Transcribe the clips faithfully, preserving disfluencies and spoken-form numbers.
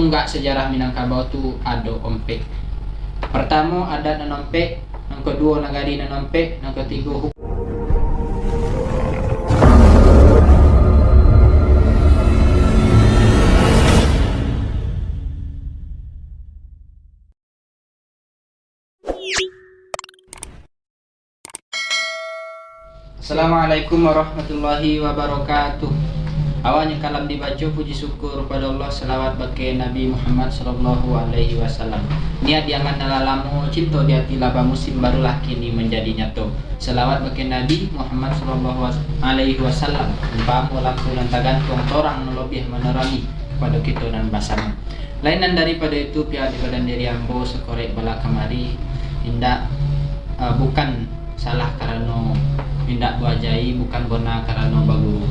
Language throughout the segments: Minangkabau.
Tunggak sejarah Minangkabau tu ado ompek. Pertamo, adat nan ompek, nan kaduo, nagari nan ompek, nan katigo, hu- Assalamualaikum warahmatullahi wabarakatuh. Awalnyo kalam dibaco, puji syukur pado Allah, salawat bakeh Nabi Muhammad sallallahu alaihi wasallam. Niat di angan nan lah lamo, cinto di ati lah bamusim, barulah kini manjadi nyato. Salawat bakeh Nabi Muhammad sallallahu alaihi wasallam, umpamo lampu nan tagantuang, torang nan lobiah manarangi kapado kito nan basamo. Lain nan daripado itu, pihak di badan diri ambo sakorek bala kamari, indak, eh, bukan salah karano indak baajai, bukan bona karano baguru.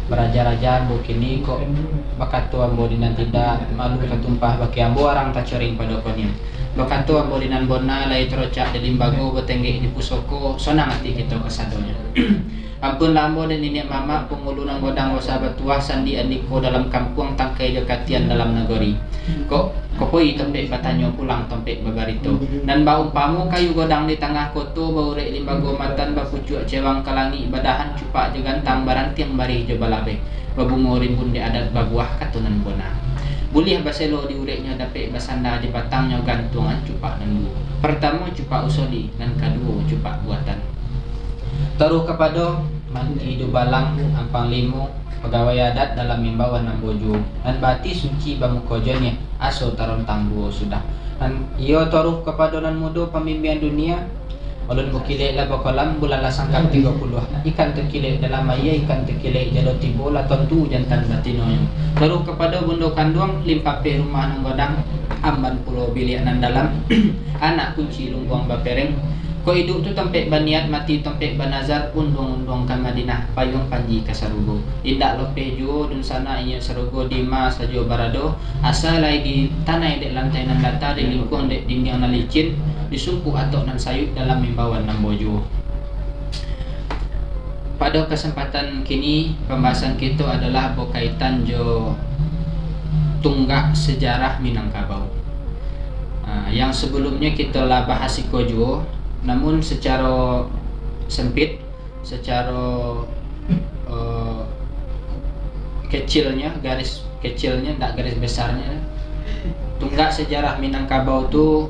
Baraja-raja ambo kini, kok bakato ambo di nan tidak, malu tatumpah bakeh ambo, arang tacoring pado koniam. Bakato ambo di nan bona, lai tarocak di limbago, batenggek di pusoko, sonang ati kito kasadonyo. Ampunlah ambo dek niniak mamak, pangulu nan godang basa batuah, sandi andiko dalam kampuang, tangkai jo katian dalam nagori. Kok, kopoi tompek batanyo, pulang tompek babarito. Nan baumpamo kayu godang di tangah koto, baurek limbago matan, bapucuak cewang ka langik, badahan cupak jo gantang, barantiang barih jo balabeh, babungo rimbun dek adat, babuah kato nan bona. Buliah baselo di ureknyo, dapek basanda di batangnyo, gantuangan cupak nan duo. Partamo cupak usoli, nan kaduo cupak buatan. Taruih kapado Manti Dubalang, Ampang Limo, pagawai adat dalam imbauan ambo juo, nan baati suci bamuko janiah, aso tarontang duo sudah. Nan iyo taruih kapado nan mudo pambimbiang dunia, ulun bakilek lah bakolam, bulan lah sangkap tigo puluah. Ikan takilek dalam aia, ikan takilek jalo tibo, lah tontu jantan batinonyo. Taruih kapado bundo kanduang, limpapeh rumah nan godang, amban pulo biliak nan dalam, anak kunci lungguang bapereng. Kok iduik tu tampek baniat, mati tampek banazar, unduang-unduang ka Madinah, payuang panji ka sarugo. Indak lopeh juo dunsanak inyo sarugo, dima sajo barado, asa lai ditanai dek lantai nan data, dilingkuang dek dindiang nan licin, disumpuik atok nan sayuik, dalam imbauan ambo juo. Pado kasempatan kini, pambahasan kito adolah bakaitan jo tunggak sejarah Minangkabau. Ah, yang sabalumnyo kito lah bahas iko juo, namun sacaro sempit, sacaro, eh, kecilnyo, garis kecilnyo, ndak garis besarnyo, tunggak sejarah Minangkabau tu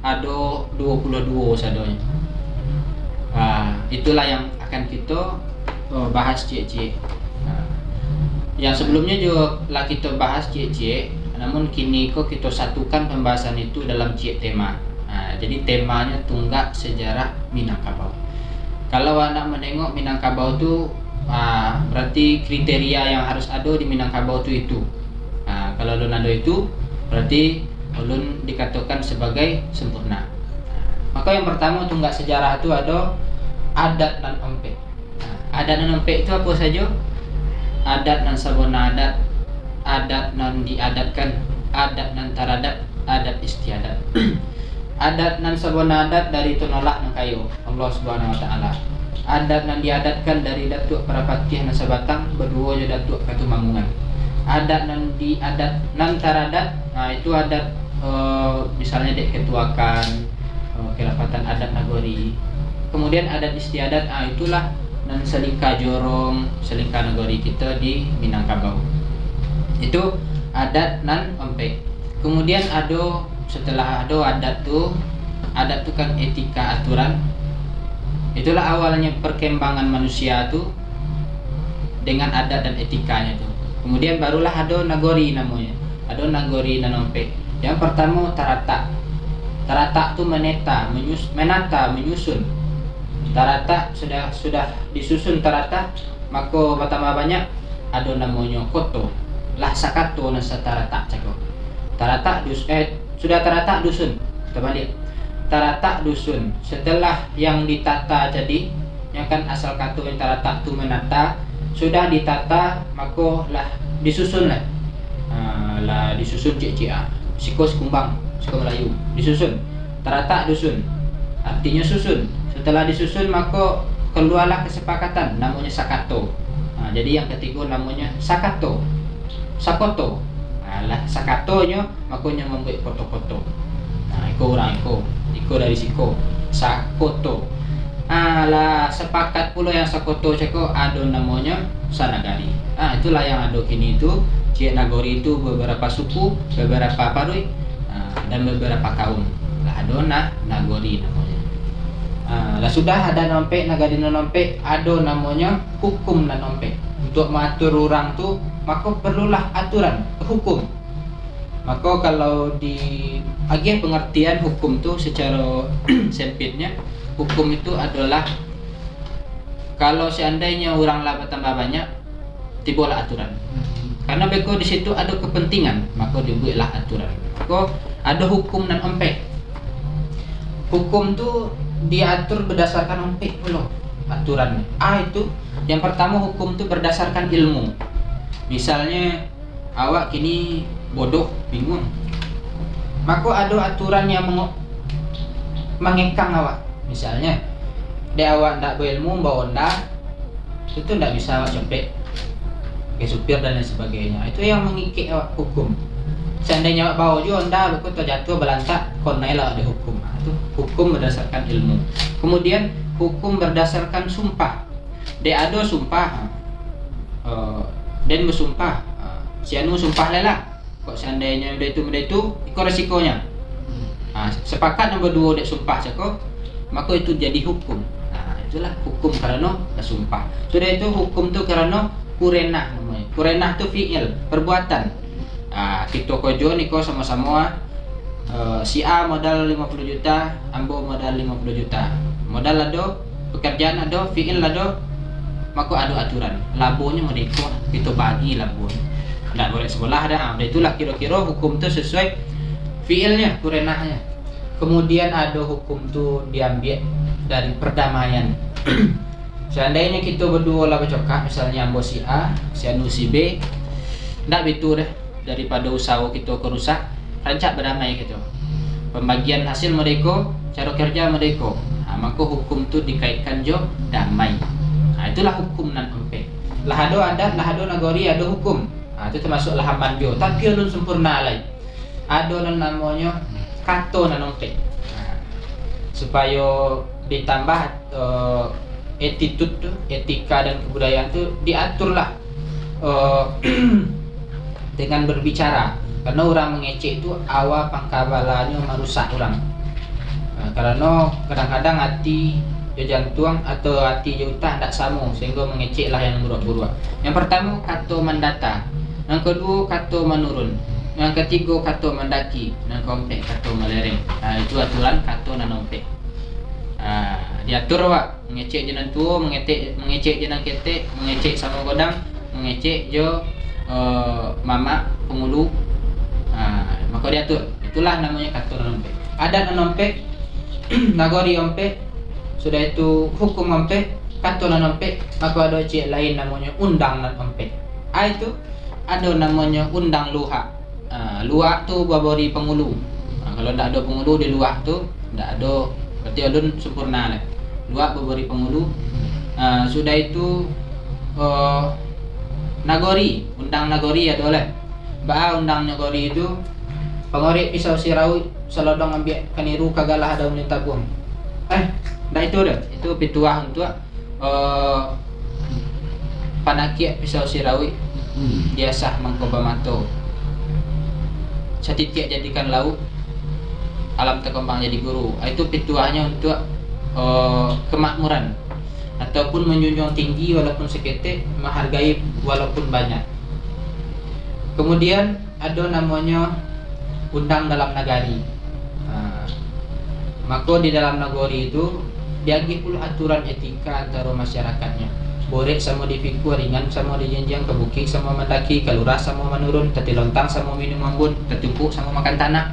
ado duo puluah duo sadonyo. Ah, itulah yang akan kito, eh, bahas ciek-ciek. Nah, yang sabalumnyo juo lah kito bahas ciek-ciek, namun kini ko kito satukan pambahasan itu dalam ciek tema. Nah, jadi temanyo tunggak sejarah Minangkabau. Kalau awak nak manengok Minangkabau tu, ah, berarti kriteria yang harus ado di Minangkabau tu itu. Ah, kalau alun ado itu, berarti alun dikatokan sabagai sempurna. Mako yang partamo tunggak sejarah tu ado adat nan ompek. Nah, adat nan ompek tu apo sajo? Adat nan sabana adat, adat nan diadatkan, adat nan taradat, adat istiadat. Adat nan sabana adat dari Tunolah nan kayo, Allah Subhanahu Wa Taala. Adat nan diadatkan dari Datuak Parapatiah nan sabatang baduo jo Datuak Katumanggungan. Adat nan diadat, nan taradat, nah, itu adat, eh, misalnyo dek katuakan, eh, karapatan adat nagori. Kemudian adat istiadat, ah, itulah nan salingka jorong, salingka nagori kito di Minangkabau. Itu adat nan ompek. Kemudian ado, setelah ado adat tu, adat tu kan etika, aturan. Itulah awalnyo perkembangan manusia tu dengan adat dan etikanya tu. Kemudian barulah ado nagori namonyo. Ado nagori nan ompek. Yang partamo taratak. Taratak tu maneta, manyus-, manata, manyusun. Taratak sudah, sudah disusun taratak, mako batambah banyak ado namonyo koto. Lah sakato nan sataratak cako. Taratak dus-, eh, sudah taratak dusun. Tabaliak. Taratak dusun. Setelah yang ditata tadi, yang kan asal kato yang taratak tu manata, sudah ditata, mako lah disusun lah. Ha, lah disusun ciek-ciek, ah. Siko sikumbang, siko Malayu. Disusun. Taratak dusun. Artinyo susun. Setelah disusun, mako kaluarlah kasapakatan, namonyo sakato. Ha, jadi yang katigo namonyo sakato. Sakoto. Ha, Lah sakatonyo, mako nyo mambuek koto-koto. Nah, iko urang iko, iko dari siko, sakoto. Ah, lah sapakat pulo yang sakoto cako ado namonyo sanagari. Ah, itulah yang ado kini tu, ciek nagori tu beberapa suku, beberapa paruik, ah, dan beberapa kaum. Lah ado na-, nagori namonyo. Ah, lah sudah ada nan ompek, nagari nan ompek, ado namonyo hukum nan ompek. Untuk maatur urang tu, mako perlulah aturan, hukum. Mako kalau diagiah pengertian hukum tu secara sempitnya, hukum itu adalah kalau seandainya urang lah batambah banyak, tibolah aturan. Karena beko di situ ado kepentingan, mako dibueklah aturan. Mako ado hukum nan ompek. Hukum tu diatur berdasarkan ompek pulo aturan. Ah, itu yang pertama, hukum tu berdasarkan ilmu. Misalnya, awak kini bodoh, bingung. Mako ado aturan yang mengo-, mangekang awak. Misalnya, dek awak ndak beilmu, bawa onda, itu ndak bisa awak copek. Oke, supir dan lain sebagainya. Itu yang mangikek awak hukum. Seandainya awak bawa juo onda, beko tajatuah balantak, konailah awak dihukum. Nah, itu hukum berdasarkan ilmu. Kemudian, hukum berdasarkan sumpah. Dek ado sumpah, eh, den basumpah, eh, si anu sumpah lai lah. Kok seandainyo model itu, model itu, iko resikonyo. Ah, sepakat nan baduo dek sumpah cako, mako itu jadi hukum. Nah, itulah hukum karano basumpah. Sudah itu hukum tu karano kurenah namonyo. Kurenah tu fi'il, perbuatan. Ah, kito ko jo niko samo-samo, ah, eh, si A modal limo puluh juta, ambo modal limo puluh juta. Modal ado, pekerjaan ado, fi'il ado, mako ado aturan. Labonyo modeko, kito bagi labonyo. Ndak boleh sebelah dah. Ah, itulah kiro-kiro hukum tu sesuai fi'ilnyo, kurenahnyo. Kemudian ado hukum tu diambiak dari perdamaian. Seandainyo kito baduo lah bacokak, misalnyo ambo si A, si anu si B, ndak bitu deh. Daripado usaho kito ko rusak, rancak badamai kito. Pambagian hasil modeko, caro kerja modeko. Ha, mako hukum tu dikaitkan jo damai. Ha, itulah hukum nan ompek. Lah ado adat, lah ado nagori, ado hukum. Ha, itu tamasuk lah aman jo. Tapi alun sampurna lai. Ado nan namonyo kato nan ompek. Ha, supayo ditambah, eh, attitude tu, etika dan kebudayaan tu diaturlah, eh, dengan berbicara. Karena urang mangecek tu awa pangkabalanyo marusak urang. Nah, karano kadang-kadang ati jo jantuang atau ati jo utah ndak samo, sehingga mangeceklah yang buruak-buruak. Yang pertamo, kato mandata. Yang kaduo, kato manurun. Yang katigo, kato mandaki. Yang kaompek, kato malereng. Nah, itu aturan kato nan ompek. Ah, diatur awak, mangecek jo nan tuo, mangetek, mangecek jo nan ketek, mangecek samo godang, mangecek jo, eh, mamak pangulu. Ah, mako diatur. Itulah namonyo kato nan ompek. Adat nan ompek, nagori ompek, sudah itu hukum ompek, kato nan ompek, mako ado ciek lain namonyo undang nan ompek. Ah, itu ado namonyo undang luhak. Ah, luak tu babari pangulu. Ah, kalau ndak ado pangulu di luak tu, ndak ado, berarti alun sampurna lah. Luak babari pangulu. Ah, sudah itu, eh, nagori, undang nagori ado lah. Baa undang nagori tu, pangorek pisau sirauik, salodong ambiak kaniru, kagalah daun lintabuang. Eh, ndak itu doh. Itu pituah untuak eh, panakiak pisau sirauik, hmm, diasah mangko bamato. Satitiak jadikan lauik, alam takambang jadi guru. Itu pituahnyo untuak, eh, kemakmuran ataupun manjunjuang tinggi walaupun saketek, menghargai walaupun banyak. Kemudian, ado namonyo undang dalam nagari. Ha, mako di dalam nagori tu diagiah pulo aturan etika antaro masyarakatnyo. Borek samo dipikua, ringan samo dijinjiang, ka bukik samo mandaki, ka lurah samo manurun, tatilontang samo minum ambun, tatumpuk samo makan tanak.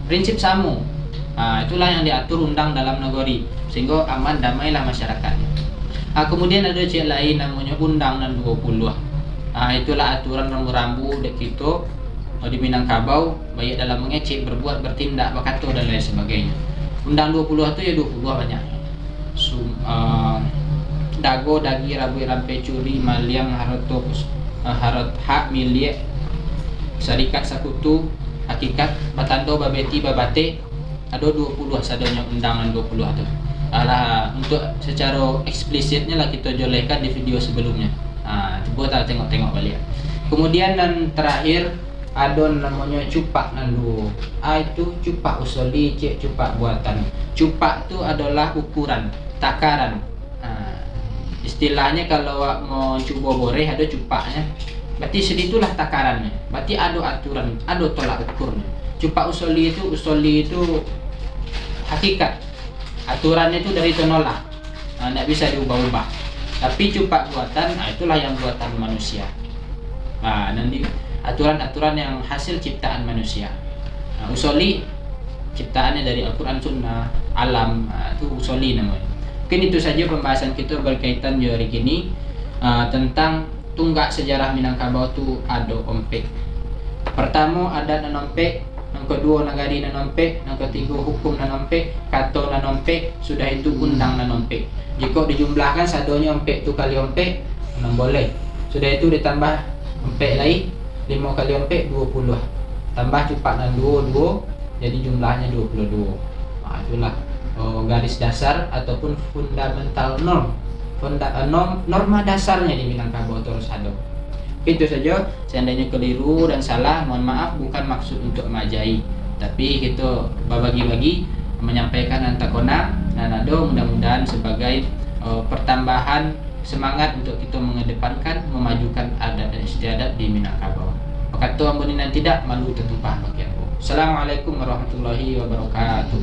Prinsip samo. Ha, itulah yang diatur undang dalam nagori, sehingga aman damailah masyarakatnyo. Ha, kemudian ado ciek lain namonyo undang nan duo puluah. Ha, itulah aturan rambu-rambu dek kito di Minangkabau, baiak dalam mangecek, berbuat, bertindak, bakato, dan lain sebagainyo. Undang duo puluah tu yo duo puluah banyak. Sum-, eh, dago, dagi, rabuik, rampeh, curi, maliang, harato pus-, eh, harot-, hak miliak, Sarikat sakutu, hakikat, batando, babeti, babatek, ado duo puluah sadonyo undang nan duo puluah tu. Alah, untuk sacaro eksplisitnyo lah kito jolehkan di video sebelumnyo. Ha, cubo ta tengok-tengok baliak. Kemudian nan terakhir, ado namonyo cupak nan duo. A itu cupak usoli, ciek cupak buatan. Cupak tu adolah ukuran, takaran. Ha, istilahnyo kalau awak mau cubo boreh, ado cupaknyo. Berarti saditulah takarannyo. Berarti ado aturan, ado tolak ukurnyo. Cupak usoli itu, usoli itu hakikat. Aturannyo itu dari tonolah. Ha, ndak bisa diubah-ubah. Tapi cupak buatan, ha, itulah yang buatan manusia. Ha, nan di, aturan-aturan yang hasil ciptaan manusia. Ha, usoli ciptaannya dari Al-Quran, Sunnah, alam, ha, tu usoli namonyo. Mungkin itu saja pembahasan kita berkaitan jo hari kini, ha, tentang tunggak sejarah Minangkabau tu ado ompek. Pertamo, adat nan ompek, nan kaduo, nagari nan ompek, nan katigo, hukum nan ompek, kato nan ompek, sudah itu undang nan ompek. Jikok dijumlahkan sadonyo ompek tu kali ompek, nan boleh. Sudah itu ditambah ompek lai, limo kali ompek, duo puluah. Tambah cupak nan duo, duo, jadi jumlahnyo duo puluah duo. Ha, itulah, oh, garis dasar ataupun fundamental norm. Funda-, eh, norm-, norma dasarnyo di Minangkabau tu harus ado. Itu saja, seandainya keliru dan salah, mohon maaf, bukan maksud untuk maajai. Tapi kito babagi-bagi, menyampaikan nan takona, nan ado, mudah-mudahan sebagai, eh, pertambahan semangat untuk kito mengedepankan, memajukan adat dan istiadat di Minangkabau. Bakato ambo ni nan tidak, malu tatumpah bagi ambo. Assalamualaikum warahmatullahi wabarakatuh.